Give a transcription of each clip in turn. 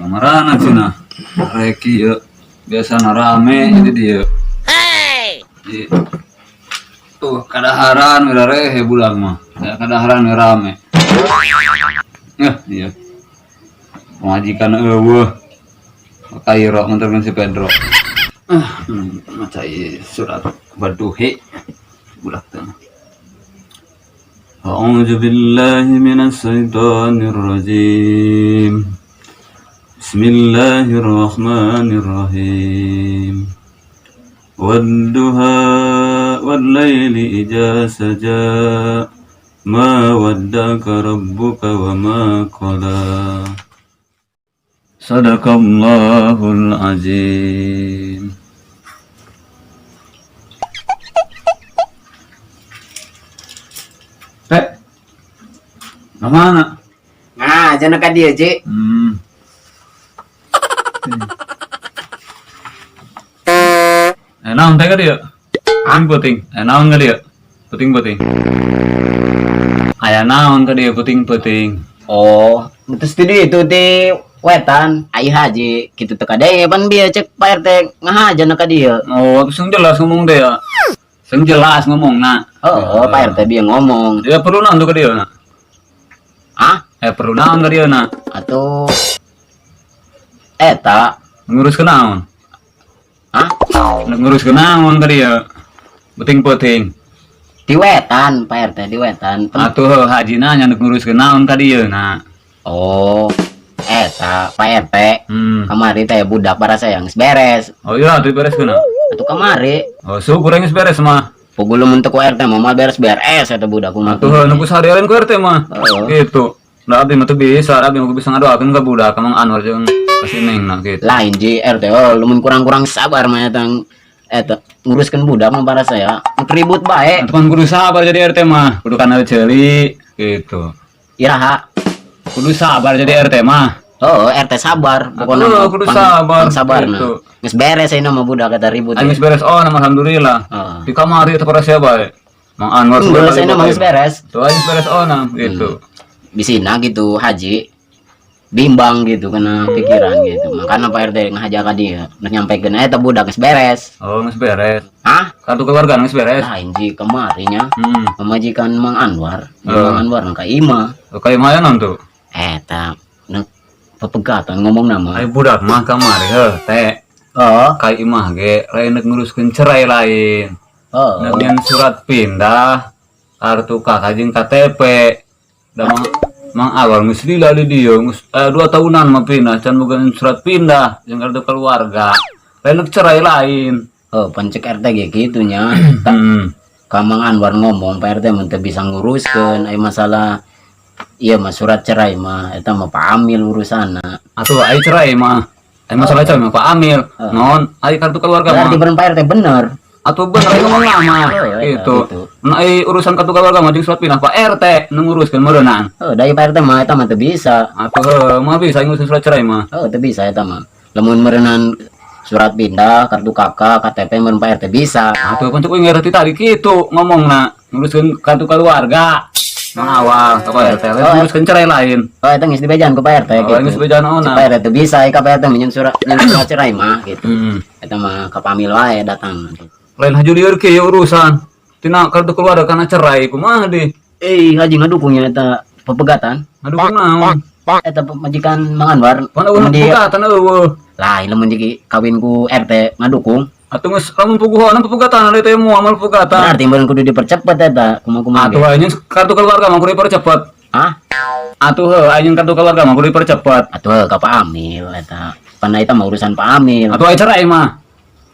Kamarana cenah? Reki ya. Biasana rame jadi dia. Di tuh kadaharan we rehe bulan mah. Ya kadaharan we rame. Eh, iya. Pemajikan eueuh. Kairo nganterkeun si Pedro. Ah, maca ieu surat Baduhi budak teh. أعوذ بالله من الشيطان الرجيم بسم الله الرحمن الرحيم والضحى والليل إذا سجى ما ودعك ربك وما قلى صدق الله العظيم. Teh, kemana? Nah, jangan ka dieu, Ji. Eh, naon teh ka dieu? Puting puting. Eh, naon ka dieu? Puting puting. Aya naon ka dieu puting puting? Oh, terus di itu di wetan, ai haji kitu teu kadenge pan bieu cek Pak RT ngahaja ka dieu. Oh, terus yang jelas ngomong deh ya. Sing jelas ngomong nak. Oh, Pak RT bieu ngomong. Dia perlu naon tuh ka dieu nak? Ah, Eh, perlu naon ka dieu nak? Atuh eta, Ngurus ke naon? Hah? Ngurus ke naon ka dieu? Puting puting. Di wetan, Pak RT di wetan. Atuh haji nanya ngurus ke naon ka dieu nak. Oh, eta Pak RT kamari teh budak para saya geus beres. Oh iya, tuh beres kena. Atuh kamari Oh, syukur geus beres mah. pugul mun teu ku RT mah moal beres-beres eta budak kumaha. Atuh nunggu seharian ku RT mah. Oh. Gitu. Nah, abdi mah teu bisa, abdi mah bisa ngadoakeun ka budak ka Mang Anwar jeung ka si Neng nah gitu. Lain ji RT, oh lumun kurang-kurang sabar mah eta eta nguruskeun budak mah para saya ribut bae. Atuh kan kudu sabar jadi RT mah, kudu kana ceuli gitu. Iraha? Kudu sabar jadi RT mah. Oh, RT sabar pokoknya Atuh, mah kudu sabar, sabar gitu. Nah geus beres ayeuna mah budak eta ribut. Aing geus beres oh nama alhamdulillah. Heeh. Di kamari eta para saya bae. Mang Anwar Geus ayeuna mah geus beres. Tuh aing geus beres oh nah gitu. Bisina gitu haji bimbang gitu kena pikiran gitu makanya Pak RT ngahaja ka dieu nu nyampekeun eta budak geus beres. Oh, geus beres. Hah? Kartu keluarga geus beres. Lain ji kamarinya pemajikan Mang Anwar, Mang Anwar ka imah. Oh, ka imah naon tuh? Eta nu pepegatan ngomong nama. Ai budak mah kamari heuh teh. Oh, Ka imah ge lain nek nguruskeun cerai lain. oh. Nek surat pindah kartu KK jeung KTP. Da Mang Awal geus lila di dieu geus 2 tahunan mah pindah can boga surat pindah jeung kartu keluarga. Lain nek cerai lain. Oh, pencek RT ge kitu nya. Ka Mang Anwar ngomong Pak RT mun teu bisa nguruskeun ai masalah ieu mah surat cerai mah eta mah Pak Amil urusanna. Atuh ai cerai mah. Ai masalah cerai mah Pak Amil. Naon ai kartu keluarga mah. Berarti bener Pak RT bener. Atuh bener ai ngomong mah. Oh, eta, Gitu. gitu. Nah, ai urusan kartu keluarga mah jeung surat pindah Pak RT nu nguruskeun meureunang. Oh, dari Pak RT mah eta mah teu bisa. Atuh heuh mah bisa ngurusin surat cerai mah. Oh, teu bisa eta mah. Lamun meureunnan surat pindah, kartu KK, KTP meureun Pak RT bisa. Atuh pan cuk uing ngerti tadi kitu ngomongna nguruskeun kartu keluarga. Mang Awal, ka Pak RT, lain Oh, nguruskeun cerai lain. Oh, eta geus dibejaan ku Pak RT Oh, gitu. geus bejaan naonna. Cek Pak RT teu bisa, ka Pak RT menyen surat cerai mah gitu. Eta mah ka Pak Amil wae datang. Lain haju lieur kieu urusan. Tina kartu keluarga kana cerai kumaha deh. Eh, haji ngadukungnya eta pepegatan. Ngadukung naon? Eta pemajikan Mang Anwar. Pan eueuh Lamun di pepegatan eueuh. lain lamun jadi kawin ku RT ngadukung. Atuh geus lamun puguhonan pepegatan ari teh moal amal pepegatan. Berarti meureun kudu dipercepet eta kumaha-kumaha Atuh ge. aing kartu keluarga mah kudu dipercepet. Hah? Atuh heuh aing kartu keluarga mah kudu dipercepet. Atuh heuh ka Pak Amil eta. Pan eta mah urusan Pak Amil. Atuh ai cerai mah.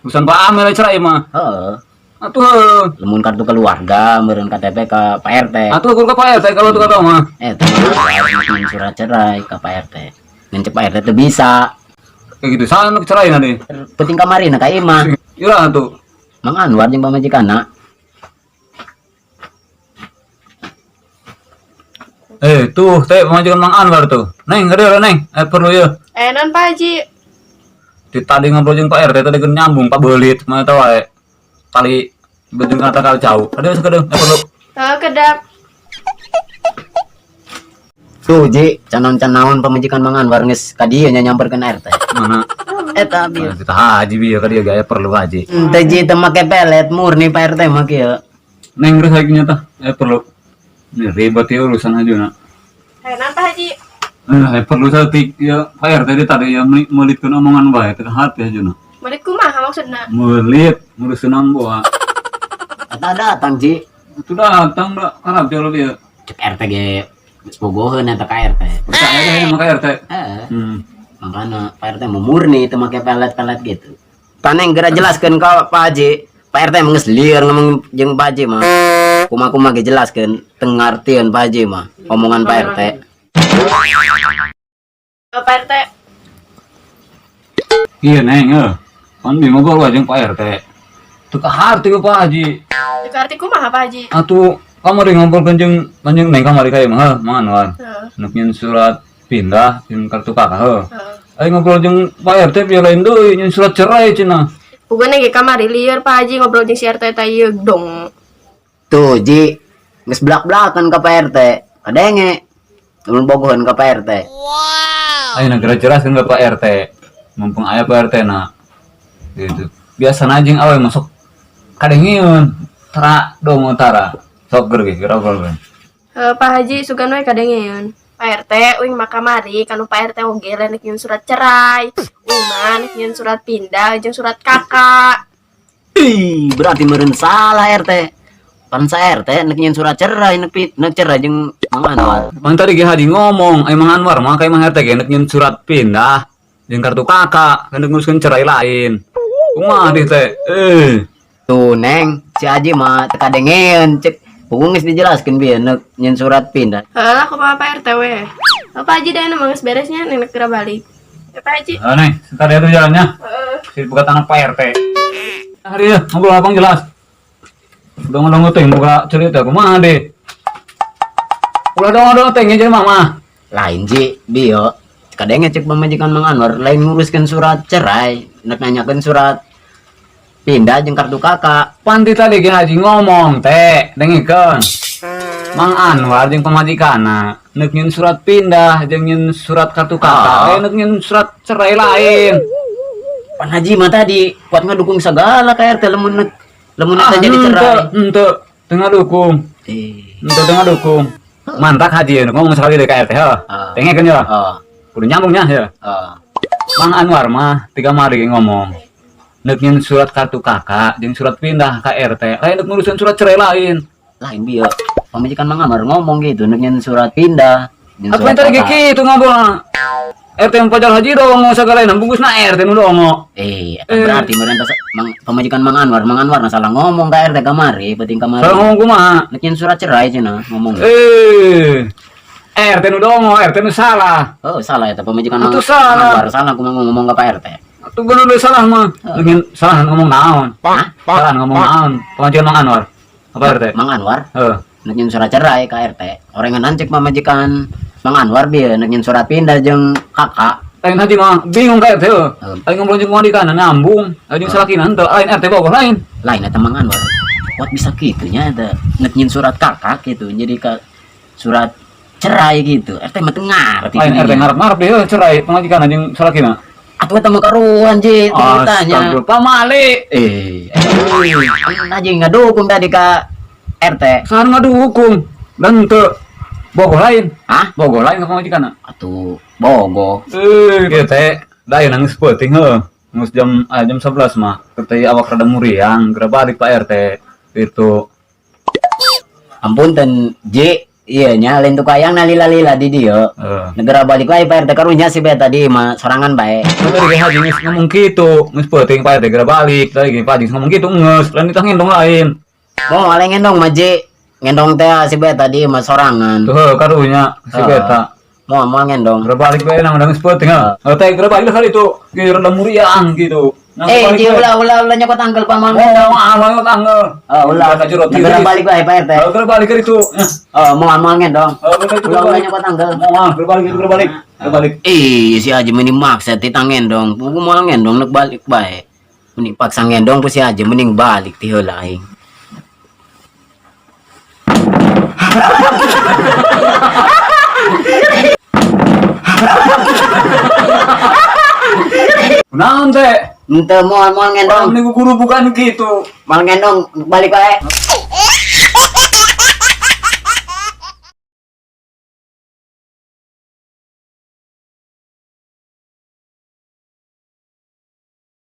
Urusan Pak Amil ai cerai mah. Heeh. Atuh heuh. Lamun kartu keluarga meureun KTP ka Pak RT. Atuh kudu ka Pak RT kalau tuh kata mah. Eta mah surat cerai ka Pak RT. Ngan cek Pak RT teu bisa. Kayak gitu sana cerai nanti. Penting kamari na ka imah. Ira tuh. Mang Anwar jeung pamajikanna. Tuh teh pamajikan Mang Anwar tuh. Neng, gede lah Neng. Perlu ya. Non Pak Haji. Di tadi ngobrol jeung Pak RT tadi keur nyambung Pak Belit, mana tahu wae. Tali beuteung kata kali jauh. Ada sekedeu, perlu. Kedap. Tuh, Ji, canaon-canaon pamajikan Mang Anwar geus ka dieu nya nyamperkeun RT. Mana? Eta bieu. Nah, kita haji bieu ka dieu gaya perlu haji. Teu, Ji, teu make pelet murni Pak RT mah kieu. Neng geus lagi nyata, perlu. Ini ribet ya urusan hajuna. Hayang naon, Pak Haji? Perlu saeutik ya Pak RT tadi ya meulitkeun omongan bae teh hati hajuna. Melit kumaha maksudna? Melit ngurusin amboa. Eta datang, Ji. Itu datang dah karab jauh dia. Cek RT ge geus bogoheun eta ka RT. Percaya deh sama Pak RT. Heeh. Makanya Pak RT mau murni teu make pelet-pelet gitu. Paneng geura jelaskeun ka Pak Haji. Pak RT mah geus lieur ngomong jeung Pak Haji mah. Kumaha-kumaha ge jelaskeun, teu ngartieun Pak Haji mah omongan Pak RT. Pak RT. Iya, Neng, eh. Kan bingung ngobrol jeung Pak RT. Teu kaharti ku Pak Haji. Teu kaharti kumaha, Pak Haji? Atuh kamari ngobrol jeung kanjeng Neng kamari ka imah heuh, Mang Anwar. Heeh. Nuk nyieun surat pindah jeung kartu KK heuh. Heeh. Ayo ngobrol jeung Pak RT biar lain deui nyieun surat cerai cenah. Pokoknya ge kamari lieur Pak Haji ngobrol jeung si RT teh ieu dong. Tuh, Ji, geus blak-blakan ka Pak RT. Kadenge. Mun bogoheun ka Pak RT. Ayo negara jelaskeun ke Pak RT. Mumpung aya Pak RT na. Gitu. Biasana jeung awe masuk kadengeun tara dong tara. Sok ger ge ngobrol we. Pak Haji sugan we kadengeun. Pak RT uing mah kamari kanu Pak RT oge lain nyieun surat cerai. Uing mah nek nyieun surat pindah jeung surat KK. Ih, berarti meureun salah RT. Pan sa RT nek nyieun surat cerai nek cerai jeung Mang Anwar. Mang tadi ge Haji ngomong, ai Mang Anwar mah ka Mang RT ge nek nyieun surat pindah jeung kartu KK, nek nguruskeun cerai lain. Kumaha deh teh? Eh. Tuh, Neng, si Haji mah teu kadengeun cek. Pokoknya geus dijelaskeun bieu nek nyieun surat pindah. Heeh lah, kumaha Pak RT we. Oh, Pak Haji dah emang geus beresnya nek geura balik. Ya, Pak Haji. Ah, Neng, sebentar ya tuh jalannya. Heeh. Si buka tangan Pak RT. Hari ya, ngobrol abang jelas. Udah ngomong teh buka cerita kumaha deh. Ulah dong teh jadi mama. Lain, Ji, bieu. Kadenge cek pamajikan Mang Anwar lain nguruskeun surat cerai, nek nanyakeun surat pindah jeung kartu KK. Panti tadi ge Haji ngomong teh, dengekeun. Mang Anwar jeung pamajikanna nek nyieun surat pindah jeung nyieun surat kartu KK, Ah. nek nyieun surat cerai lain. Pan Haji mah tadi kuat ngedukung segala ka RT lamun nek lamun eta jadi cerai. Henteu, teu ngadukung. Eh, Henteu teu ngadukung. Mantak Haji nu ngomong sekali deui ka RT heuh. Ah. Dengekeun ya. Oh, Kudu nyambungnya ya. oh. Mang Anwar mah tiga mari ngomong. Nek nyieun surat kartu KK jeung surat pindah ka RT, lain nek ngurusin surat cerai lain. Lain bieu. Pamajikan Mang Anwar ngomong gitu, nek nyieun surat pindah, nyieun Apa surat yang tadi KK. gitu ngobrol. RT yang pacar haji dong segala bungkusna RT nu dongo. Eh, eta Eh. berarti meureun tos Mang pamajikan Mang Anwar, Mang Anwar nah salah ngomong ka RT kamari, penting kamari. Salah ngomong kumaha? Nek nyieun surat cerai cenah ngomong. Eh. RT nu dongo, RT nu salah. Oh, salah eta pamajikan Mang Atuh salah. Mang Anwar salah kumaha ngomong ka Pak RT. Atuh bener deui salah mah. Dengan salah ngomong naon? Hah? Salah ngomong naon? Pamajikan Mang Anwar. Apa RT? Mang Anwar Heeh. nek nyieun surat cerai ka RT. Orengan cek pamajikan Mang Anwar bieu nek nyieun surat pindah jeung KK. Lain haji mah bingung ka RT heuh. Heeh. Lain ngobrol jeung pamajikan nyambung. Lain jeung salakina henteu, lain RT bogoh lain. Lain eta Mang Anwar. Kuat bisa kitu nya eta nek nyieun surat KK gitu. Jadi ka surat cerai gitu. RT mah teu ngarti. Lain RT ngarep-ngarep deh heuh, cerai pamajikan jeung salakina. Atuh eta mah karuan, Ji, ceritanya. Astagfirullah, pamali. Eh, aja ngadukung tadi ka RT. Saha ngadukung. Dan teu bogoh lain. Hah? Bogoh lain ka pamajikanna. Atuh bogoh. Eh, kieu teh da ayeuna geus peuting heuh. Geus jam 11 mah. Teh awak rada muriang, geura balik Pak RT. Itu. Ampun Ji, iya nya lain tukayang nalila-lila di dieu. Heeh. Negara balik wae Pak RT karunya si beta di mah sorangan bae. Tadi ge haji geus ngomong kitu, geus peuting Pak RT geura balik. Tadi ge Pak Haji ngomong kitu geus, lain ditah ngendong lain. Mau oleh ngendong mah, Ji. Ngendong teh si beta di mah sorangan. Tuh heuh karunya si Heeh. beta. Mau mau ngendong. Geura balik bae nang geus peuting heuh. Heuh teh geura balik lah kali itu. Ge rada muriang gitu. Nang Eh, balik Ji, bae. ulah ulah ulah nyokot angkel paman. Oh, ah, mau tanggal. Oh, ulah. Kata jero Negara balik wae Pak RT. Heuh geura balik ke itu. Oh, mau mau ngendong. Heuh geura itu Ulah ulah balik. nyokot angkel. Mau ah, geura balik geura balik. Geura balik. Eh, si Haji mending maksa titah ngendong. Buku mau ngendong nek balik bae. Mending paksa ngendong ku si Haji mending balik ti heula aing. Kunaon teh? Henteu, moal moal Orang ngendong. mending guru bukan gitu. Moal ngendong, balik wae.